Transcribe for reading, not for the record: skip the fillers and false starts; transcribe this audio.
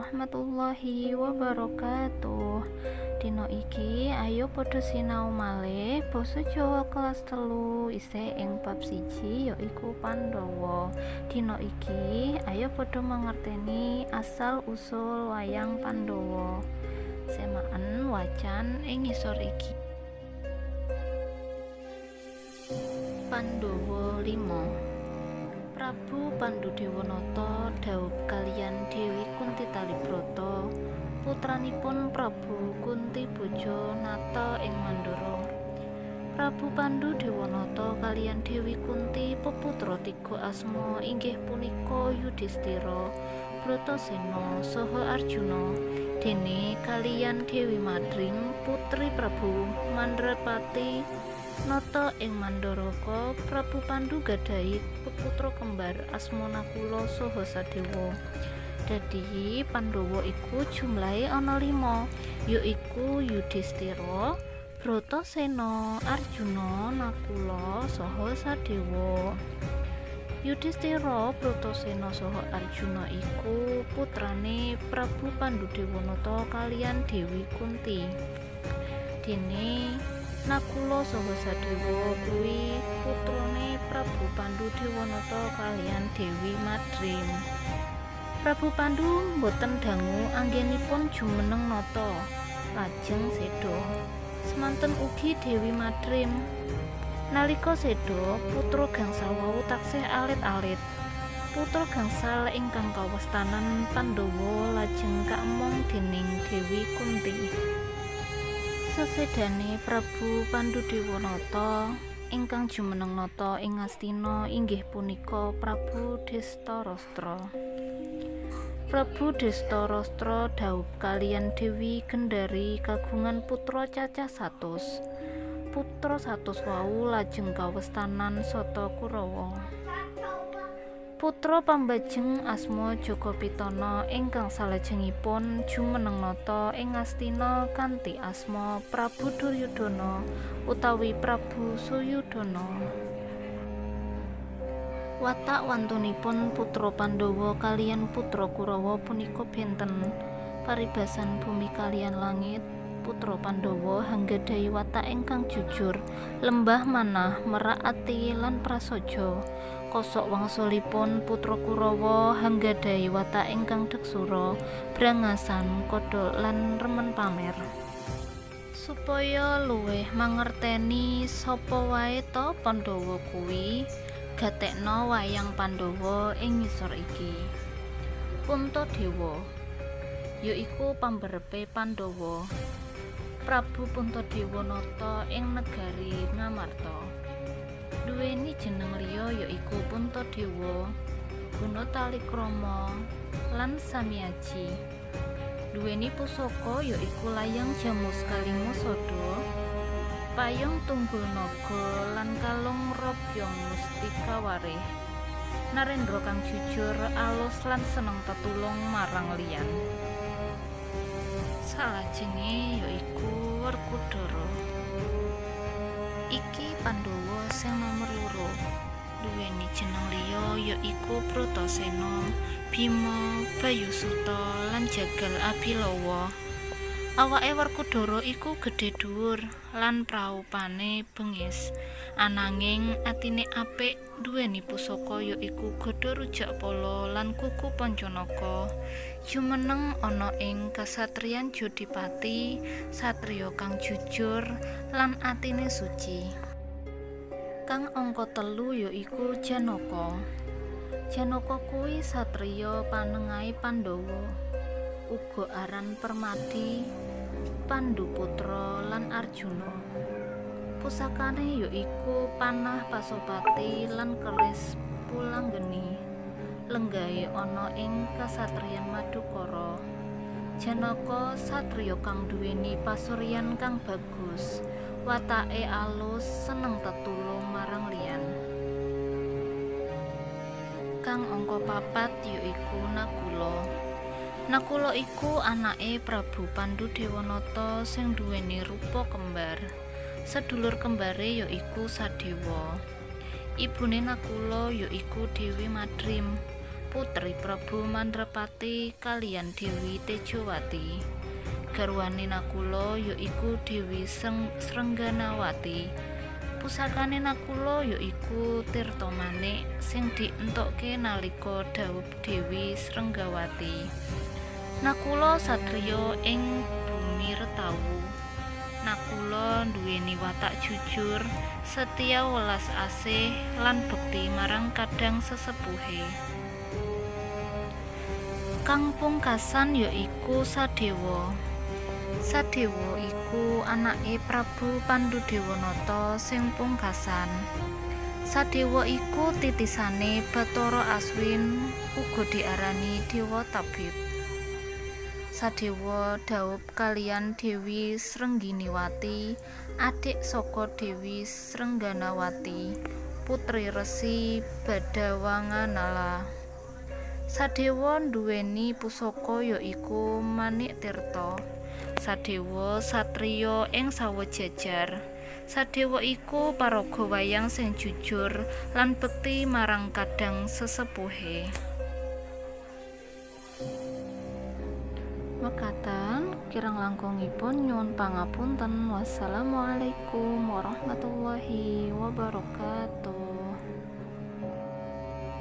Warahmatullahi wabarakatuh. Dina iki ayo padha sinau malih basa Jawa kelas 3 isih ing bab 1 yaiku Pandhawa. Dina iki ayo padha mangerteni asal usul wayang Pandhawa. Semaken wacan ing ngisor iki. Pandhawa 5. Prabu Pandudewanata dhaup kaliyan Dewi Kunti Talibrata, putranipun Prabu Kuntiboja nata ing Mandara. Prabu Pandu Dewanata kaliyan Dewi Kunti peputra tiga asma inggih punika Yudhistira, Bratasena saha Arjuna. Dene kaliyan Dewi Madrim putri Prabu Mandrapati nata ing Mandaraka. Prabu Pandu gadhahi peputra kembar asma Nakula saha Sadewa. Dadi Pandhawa iku jumlahe ana 5, yaiku Yudhistira, Bratasena, Arjuna, Nakula saha Sadewa. Yudhistira, Bratasena saha Arjuna iku putrane Prabu Pandudewanata kaliyan Dewi Kunti. Dene Nakula saha Sadewa kuwi putrane Prabu Pandudewanata kaliyan Dewi Madrim. Prabu Pandu mboten dangu anggenipun jumeneng nata, lajeng seda. Semanten ugi Dewi Madrim. Nalika seda, putra gangsal wau taksih alit-alit. Putra gangsal ingkang kawestanan Pandhawa lajeng kaemong dening Dewi Kunti. Sesedane Prabu Pandudewanata ingkang jumeneng nata ing Ngastina inggih punika Prabu Destarastra. Prabu Destarastra dhaup kaliyan Dewi Gendari kagungan putra cacah 100. Putra 100 wau lajeng kawestanan Sata Kurawa. Putra pambajeng asma Jaka Pitana ingkang salajengipun jumeneng nata ing Ngastina kanthi asma Prabu Duryudana utawi Prabu Suyudana. Watak wantunipun putra Pandhawa kaliyan putra Kurawa punika benten. Paribasan bumi kaliyan langit, putra Pandhawa hanggadhahi watak ingkang jujur, lembah manah, merak ati lan prasaja. Kosok wangsulipun putra Kurawa hanggadhahi watak ingkang deksura, brangasan, kodhok lan remen pamer. Supaya luwih mangerteni sapa wae ta Pandhawa kuwi, gatekna wayang Pandhawa ing ngisor iki. Puntadewa yaiku pamberepe Pandhawa. Prabu Puntadewa nata ing negari Ngamarta. Duweni jeneng liya yaiku Puntadewa, Gunatalikrama lan Samyaji. Duweni pusaka yaiku layang jamus kalima sada, payung tunggul naga lan kalung robyong mustika warih. Narendra kang jujur, alus lan seneng tetulung marang liyan. Salajenge yaiku Werkudara. Iki Pandhawa sing nomer 2. Duweni jeneng liya yaiku Bratasena, Bima, Bayusuta lan Jagal Abilawa. Awake Werkudara iku gedhe dhuwur lan praupane bengis. Ananging atine apik, duweni pusaka yaiku gada rujak pala lan kuku Pancanaka. Jumeneng ana ing kasatriyan Jodipati, satriya kang jujur lan atine suci. Kang angka 3 yaiku Janaka. Janaka kuwi satriya panengahe Pandhawa. Uga aran Permadi, Panduputra lan Arjuna. Pusakane yaiku panah Pasopati lan keris Pulanggeni. Lenggahe ana ing kasatriyan Madukara. Janaka satriya kang duweni pasuryan kang bagus, watake alus, seneng tetulung marang liyan. Kang angka 4 yaiku Nakula. Nakula iku anake Prabu Pandudewanata sing duweni rupa kembar. Sedulur kembare yaiku Sadewa. Ibune Nakula yaiku Dewi Madrim. putri Prabu Mandrapati kaliyan Dewi Tejowati. Garwane Nakula ya iku Dewi Srengganawati. Pusakane Nakula ya iku Tirta Manik sing dientukke nalika dhaup Dewi Srenggawati. Nakula satriya ing bumi Retawu. Nakula nduweni watak jujur, setya welas asih lan bekti marang kadang sesepuhe. Kang pungkasan ya iku Sadewa. Sadewa iku anake Prabu Pandudewanata sing pungkasan. Sadewa iku titisane Bathara Aswin, uga diarani Dewa Tabib. Sadewa dhaup kaliyan Dewi Srengginiwati, adhik saka Dewi Srengganawati, putri Resi Badawanganala. Sadewa nduweni pusaka ya iku Manik Tirta. Sadewa satriya ing Sawojajar. Sadewa iku paraga wayang sing jujur lan bekti marang kadang sesepuhe. Mekaten kirang langkungipun nyuwun pangapunten. Wassalamualaikum warahmatullahi wabarakatuh.